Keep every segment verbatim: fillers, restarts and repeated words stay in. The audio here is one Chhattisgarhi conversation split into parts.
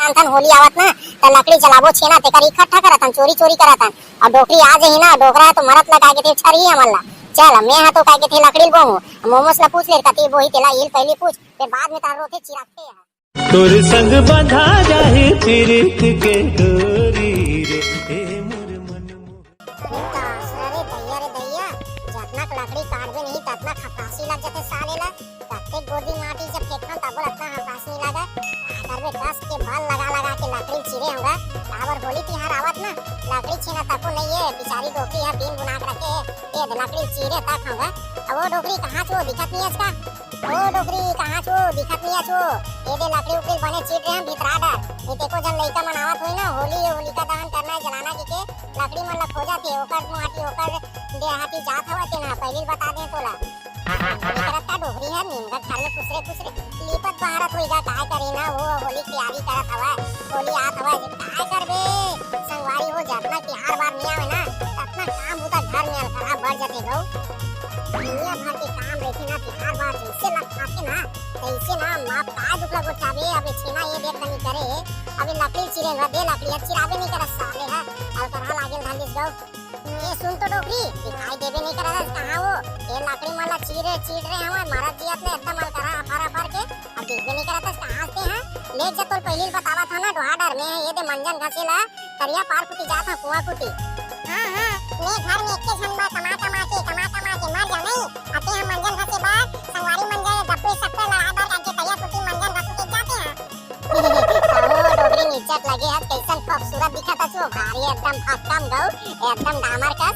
जानथन होली आवत ना, त लकड़ी जलाबो छेना, तेकर इकट्ठा करत हन, चोरी चोरी करत हन। अउ डोकरी आ जही ना, डोकरा ह तो मरत ला काय कथे छरही हमन ला। चल, मैं ह तो काय कथे लकड़ी ल बोहूं, मोमोस ला पूछ ले, कति बोही तेला, इल पहिली पूछ, फेर बाद में तार रोथे चिराथे ह। तोर संग बंधा जाही पीरित के डोरी रे, ए मोर मन मोहन। अरे का, अरे दैया रे दैया, जतना क लकड़ी काटबे नहीं, ततना खपासी लग जाथे साले ला। कतेक गोदी माटी जब फेंकथन, तबो अतना हताश नइ लागय। का करबे, कस के बल लगा लगा के लकड़ी ल चीरे हंव गा। काबर होली तिहार आवत ना, लकड़ी छेना तको नइ हे, बिचारी डोकरी ह बीन बुना के रखे हे, ए दे लकड़ी ल चीरे तक हंव गा। अब ओ डोकरी कहाँ च ओ, दिखत नइ हस का? ओ डोकरी कहाँ च ओ, दिखत नइ हस ओ। ए दे लकड़ी उकड़ी ल बने चीर डरे हंव, भितरा डर। नइ ते एको झन लइका मन आवत होही ना, होली हे, होलिका दहन करना हे, जलाना कहिके लकड़ी मन ल खोजत हे, ओकर माटी, ओकर देहाती जात हवय, तेन ह पहिली ल बता दे तोला। नइ करत का डोकरी ह, नीम गा घर में खुसरे खुसरे लीपत बहारत होही गा, काय करही ना, ओ होली के तैयारी करत हवय, होली आत हवय, काय करबे संगवारी हो, जतना तिहार बार नइ आवे ना, ततना काम बुता घर में अलकरहा बढ़ जाथे गऊ। दुनिया भर के काम रहिथे ना, तिहार बार जइसे लग खाथे ना, तइसे ना, माप काय दुख ल गोठाबे, अबे छेना ए देख नइ करे, अबे लकड़ी चिरे गा, दे लकड़ी ह, चिराबे नइ करत साले ह, अलकरहा लागे ल धर लिस गऊ। ए सुन तो डोकरी, दिखाई देबे नइ करत हस कहाँ ओ? ए लकड़ी मन ला चीरे, चीर डरे हवय, मरत जियत ले एकदम अलकरहा अफर अफर के। अब देखबे नइ करत हस कहाँ ते ह? ले जा, तोल पहिली ल बतावत हंव ना, डोहा डर, मैं ए दे मंजन घसे ला तरिया पार कुती जात हंव, कुआं कुती। हाँ, हाँ, मैं घर में एक्के झन बर कमा कमा के, कमा कमा के मर जांव नहीं, अते हम मंजन घसे बर संगवारी मन जरे गप्पे सप्पे लड़ाए बर करके तरिया कुती मंजन घसू के जाते हंव। तहूँ डोकरी निच्चट लगे हस, कइसन खूबसूरत दिखत हस ओ, भारी एकदम भक्कम गऊ, एकदम डामर कस।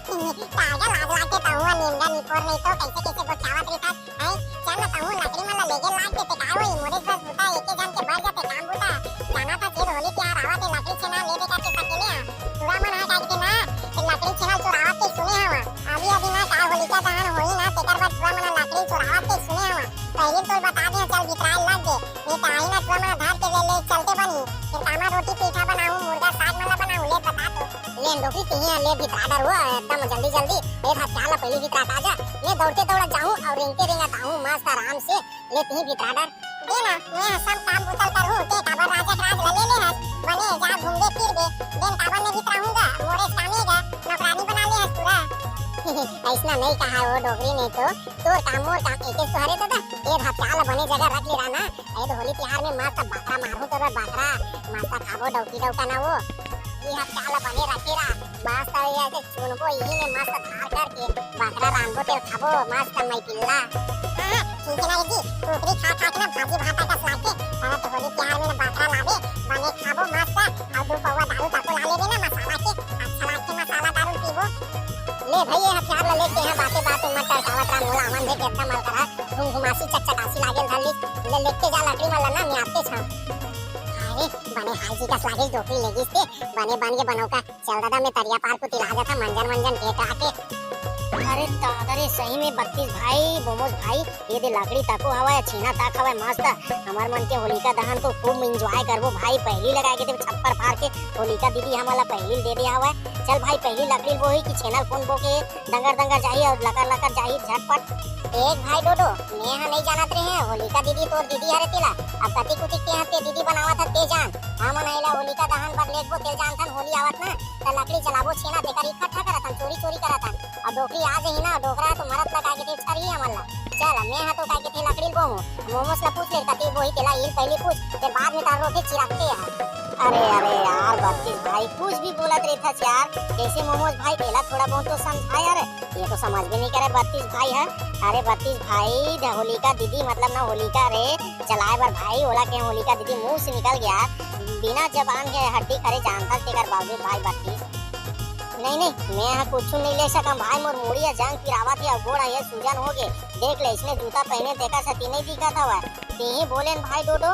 का गा लाज लागथे तहूँ ह, नीम गा निपोर नहीं तो कइसे कइसे गोठियावत रहिथस, हैं? चल ना तहूँ लकड़ी मन ला लेगे लाग देते, का होही, मोरेच बस बुता एके झन के बर जाथे काम बुता, जानत हस जेन होली तिहार आवत हे लकड़ी छेना लेबे करके सकेले ह, टुरा मन ह काय कथे ना, कि लकड़ी छेना चोरावत के सुने हवं, अभी अभी ना का होलिका दहन होही ना, तेकर बर टुरा मन ह लकड़ी चोरावत के सुने हवं, पहिली तोल बता दे, चल भितराए लग गे। ए ताई ना टुरा मन धर के ले, ले चलते बनी। फिर कामा रोटी पीठा बनाऊं, मुर्गा साग मन ला बनाऊं, ले बता तो। ले डोकरी तिही ले भितरा डर हो, एकदम जल्दी जल्दी। ए हथियार ला पहिली भितरा आ जा। मैं दौड़ते दौड़त जाहूं अउ रेंगते रेंगत आहूं मस्त आराम से। ले तिही भितरा डर। दे ना, मैं ह सब काम बुतल करहूं, ते काबर राजा के राज ला ले ले हस? बने जा घूमबे फिरबे। दे न काबर नहीं भितराहूं गा, मोरे से कामे गा, नौकरानी बना ले हस पूरा। अइसना नहीं कहा ओ डोकरी नहीं तो, तोर काम मोर काम एके तो हरे दादा। ए हथियार ला बने जगह रख ले रहा ना, ए तो होली तिहार में मस्त बकरा मारहूं तोर बर बकरा, मस्त खाबो डौकी डौका ना वो। ये हथियार ला बने रखे रहा, मस्त ये ऐसे चुनबो, यही में मस्त धार करके बकरा रांधबो, तेल खाबो, मस्त मई पिल्ला। हाँ, ठीक है ना जी, कुकरी खा खा के ना भाजी भात का स्वाद के, अरे तो होली तिहार में ना बकरा लाबे, बने खाबो मस्त, और दो पौवा दारू ताको ला लेबे ना मसाला के, अच्छा लागथे मसाला दारू पीबो। ले भाई, ये हथियार ला लेके हैं, बाते बाते मत टरकावत रहा, मोला अमन देख एकदम अलकरहा, घुमघुमासी चकचकासी लागेल धरलिस। ले लेके जा लकड़ी मन ला ना, मैं आते छां। अरे, बने हाल जी कस लागेल डोकरी लेगिस ते, बने बन के बनौका। चल दादा, मैं तरिया पार कुती ला जाथंव, मंजन मंजन भेंट आके। अरे दादा रे, सही में बत्तीस भाई, मोमोज भाई, ये दे लकड़ी तको हवय, छेना तक हवय, मस्त। हमर मन के होलिका दहन तो खूब enjoy करबो भाई, पहिली लगाए के ते छप्पर फार के होलिका दीदी हमन ला पहिली दे दे हवय। चल भाई, पहिली लकड़ी बोही कि छेना ल कोन बो के दंगर दंगर जाही अउ लकर लकर जाही झटपट। देख भाई डोडो, मैं ह नइ जानत रेहे होलिका दीदी तोर दीदी हरे तेला। अब कतिक उतिक ते ह ते दीदी बनावत ह ते जान। हमन एला होलिका दहन बर लेगबो, तेल जानथन होली आवत ना, त लकड़ी जलाबो छेना तेकर इकट्ठा करत हन, चोरी चोरी करत हन। अब डोकरी आ जही ना, डोकरा ह तो मरत ला काय कथे छरही हमन ला। चल, मैं ह तो काय कथे लकड़ी ल बोहूं, मोमोस ला पूछ ले, कति बोही तेला इल पहिली पूछ, फेर बाद में तार रोथे चिराथे ह। अरे, अरे यार, बत्तीस भाई कुछ भी बोलत रहिथस यार, जैसे मोमोज भाई तेला थोड़ा बहुत तो समझा यार, ये तो समझ भी नहीं करे बत्तीस भाई ह। अरे बत्तीस भाई, द-, होलिका दीदी मतलब ना होलिका रे, जलाए बर भाई, ओला के होलिका दीदी मुंह से निकल गया, बिना जबान के हड्डी खरे जानथस तेकर बावजूद भाई बत्तीस। नहीं, नहीं, मैं ह कुछु नहीं ले सकम भाई, मोर मुड़ी ह जंग पिरावत हे अउ गोड़ ह ये सूजन हो गे। देख ले, इसने जूता पहने तेकर सेती नहीं दिखत हवय। तेही बोलेन भाई डोडो।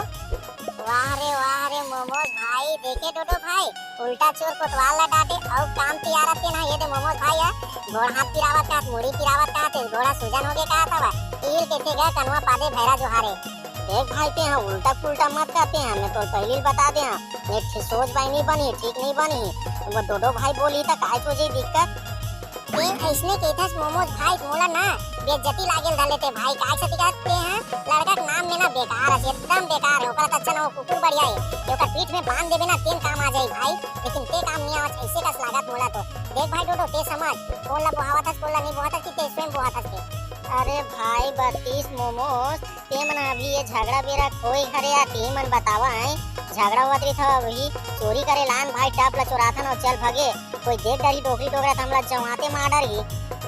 वाह रे, वाह रे मोमोज भाई, देखे डोडो भाई, उल्टा चोर कोतवाल ला डांटे, अउ काम तियारत के ना, ये दे मोमोज भाई ह, गोड़ हाथ पिरावत कहत, मुड़ी पिरावत कहत, गोड़ा सूजन हो गे कहत हवय। इल कथे गा कनवा पादे भैरा जोहारे। देख भाई, ते ह उल्टा पुल्टा मत कहते हैं, मैं तो पहली ही बता दे हंव, ये ठे सोच भाई नहीं बनी, ठीक नहीं बनी। वो डोडो भाई बोली त काय सोचे दिक्कत? ते अइसने कहिथस मोमोज भाई, मोला ना बेइज्जती लागेल धर लेते भाई। काय सती का ते ह लड़का के नाम में ना बेकार हस, एकदम बेकार हे। ओकर त अच्छा ना हो कुकुर बढ़िया हे, ओकर पीठ में बांध देबे ना तेन काम आ जाई भाई, लेकिन ते काम नहीं आवत अइसे कस लागत मोला तो। देख भाई डोडो, ते समझ, कोन ला बोहावत हस, कोन ला नहीं बोहावत हस कि ते स्वयं बोहावत हस ते। अरे भाई बत्तीस मोमोज, ते मन अभी ये झगड़ा बेरा कोई घरे आ, ते मन बतावा है, झगड़ा होवत रही था अभी, चोरी करे लान भाई टप ला चोराथन और चल भगे, कोई देख डरी डोकरी डोकरा त हमला जवाते मार डरही।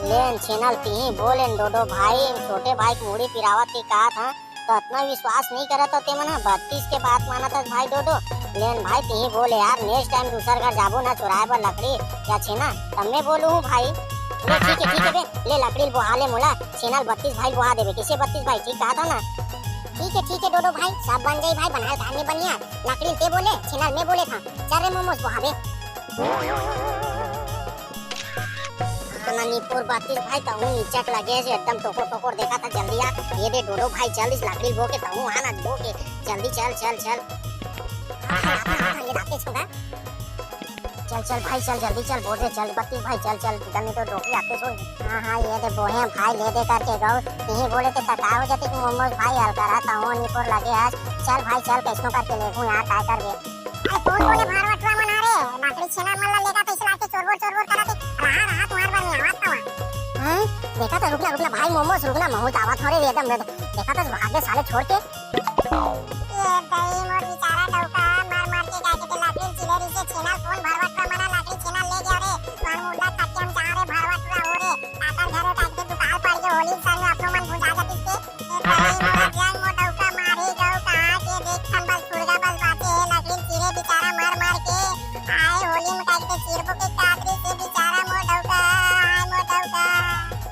लेन छेनल तिही बोलेन डोडो भाई, छोटे भाई के मुड़ी पिरावत के कहा था, तो अतना विश्वास नहीं करत हो ते मन ह, बत्तीस के बात मानत हस भाई डोडो। लेन भाई तिही बोले यार, नेक्स्ट टाइम दूसर घर जाबो ना चुराए बर लकड़ी या छेना, तब मैं बोलू हूँ भाई। ले ठीक है, ठीक है बे, ले लकड़ी ल बोहा ले मोला, छेना ल बत्तीस भाई ल बोहा देबे। किसे बत्तीस भाई, ठीक कहा था ना? ठीक है, ठीक है डोडो भाई, सब बन जाई भाई, बनाए काम नहीं बनिया। लकड़ी ल ते बोले, छेना ल मैं बोले था। चल रे मोमोज बोहा बे। आना निपुर बत्तीस भाई, तहूँ इज्जत लगे से एकदम टोकोर टोकोर देखा था, जल्दी आ। ये दे डोडो भाई, चल इस लकड़ी बो के, तहूँ आना बो के, जल्दी चल, चल, चल। हाँ, हाँ, हाँ, हाँ, ये राकेश होगा। चल, चल भाई, चल जल्दी चल, बोल रे, चल बत्तीस भाई, चल, चल, इधर नहीं तो डोकरी आते सो। हाँ, हाँ, ये दे बोहे भाई, ले दे करके गौ, यही बोले थे तका हो जाते कि मोमोज भाई हल्का रहा, तहूँ निपुर लगे आज। चल भाई, चल, कैसनो करके ले हूँ यार, काय कर दे। अरे कौन बोले भरवटुआ मन हरे? लकड़ी छेना मन ला लेगा तो इसे लाके चोरबोर चोरबोर करत हे। रहा, रहा, तुम्हार बर में आवत हवा। हैं? देखा तो रुकना, रुकना भाई मोमोज, रुकना, महूँ तो आवत हो रे एकदम। देखा तो भाग गए साले छोड़ के। ये दई मोर बेचारा डौका मर मर के जाके ते लकड़ी चिले रही से छेना कौन भरवटुआ मन लकड़ी छेना ले गया रे। तुम्हार मुर्दा खा के हम जा रे भरवटुआ हो रे। काकर घर काट के दुकाल पड़ गए होली संग अपनो मन भुंजा जाती से। ए भाई, मोला जंग मोर डौका मारे गौ कहा के देख, हम बस फुरगा बस बाचे हे, लकड़ी चिरे बेचारा मर मर के। आए होली में काट के चिरबो के कादरी से बेचारा मोर डौका, आए मोर डौका।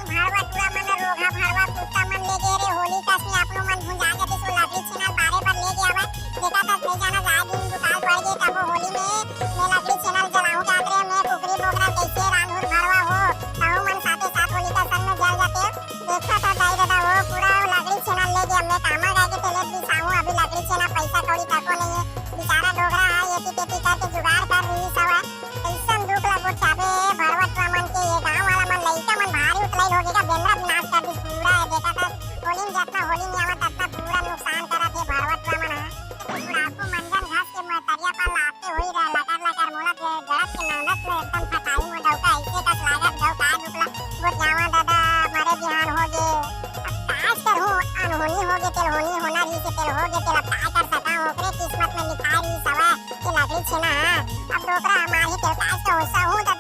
भड़वा टूरा मन रोगहा भड़वा कुत्ता मन ले गे रे, होली कस में अपनो मन भुंजा जाते सो लकड़ी छेना बारे बर ले गे हवय। देखा तस नहीं जाना जाए दिन दुकाल पड़ गे, तब होली में मैं लकड़ी छेना जलाऊं जात रे, मैं कुकरी बोकरा कैसे रांधूर भड़वा हो, तहू मन साथे साथ होली का संग में जल जाते। देखा तो दाई ददा वो पूरा वो लकड़ी छेना ले गया। मैं कामा गए के तेले बिसाऊं, अभी लकड़ी छेना पैसा कौड़ी तको नहीं है। बेचारा डोगरा है, एती तेती करके जुगाड़ कर रही सब है। कैसन दुख लगो चाबे भरवटवा मन के, ये गांव वाला मन लइका मन भारी उतलाइल हो गया, बेंदरा विनाश कर दी पूरा है। देखा था होली में जितना होली में आवत उतना पूरा नुकसान करत है भरवटवा मन है। बुढ़ापू मंजन घास के मैं तरिया पर लाग के होई रहा लटर लटर मोला दे गलत के नंदत ले एकदम फटाई मो डौका ऐसे कस लागत गौ का दुखला वो जावा दादा मरे बिहान हो गे। अब काज कर हूँ अनहोनी हो गे तेल होनी होना रही से तेल हो गे तेल अब काय कर सका ओकरे किस्मत में लिखा रही सवा के लकड़ी छेना। अब डोकरा हमार ही तेल काज कर होसा हूँ तो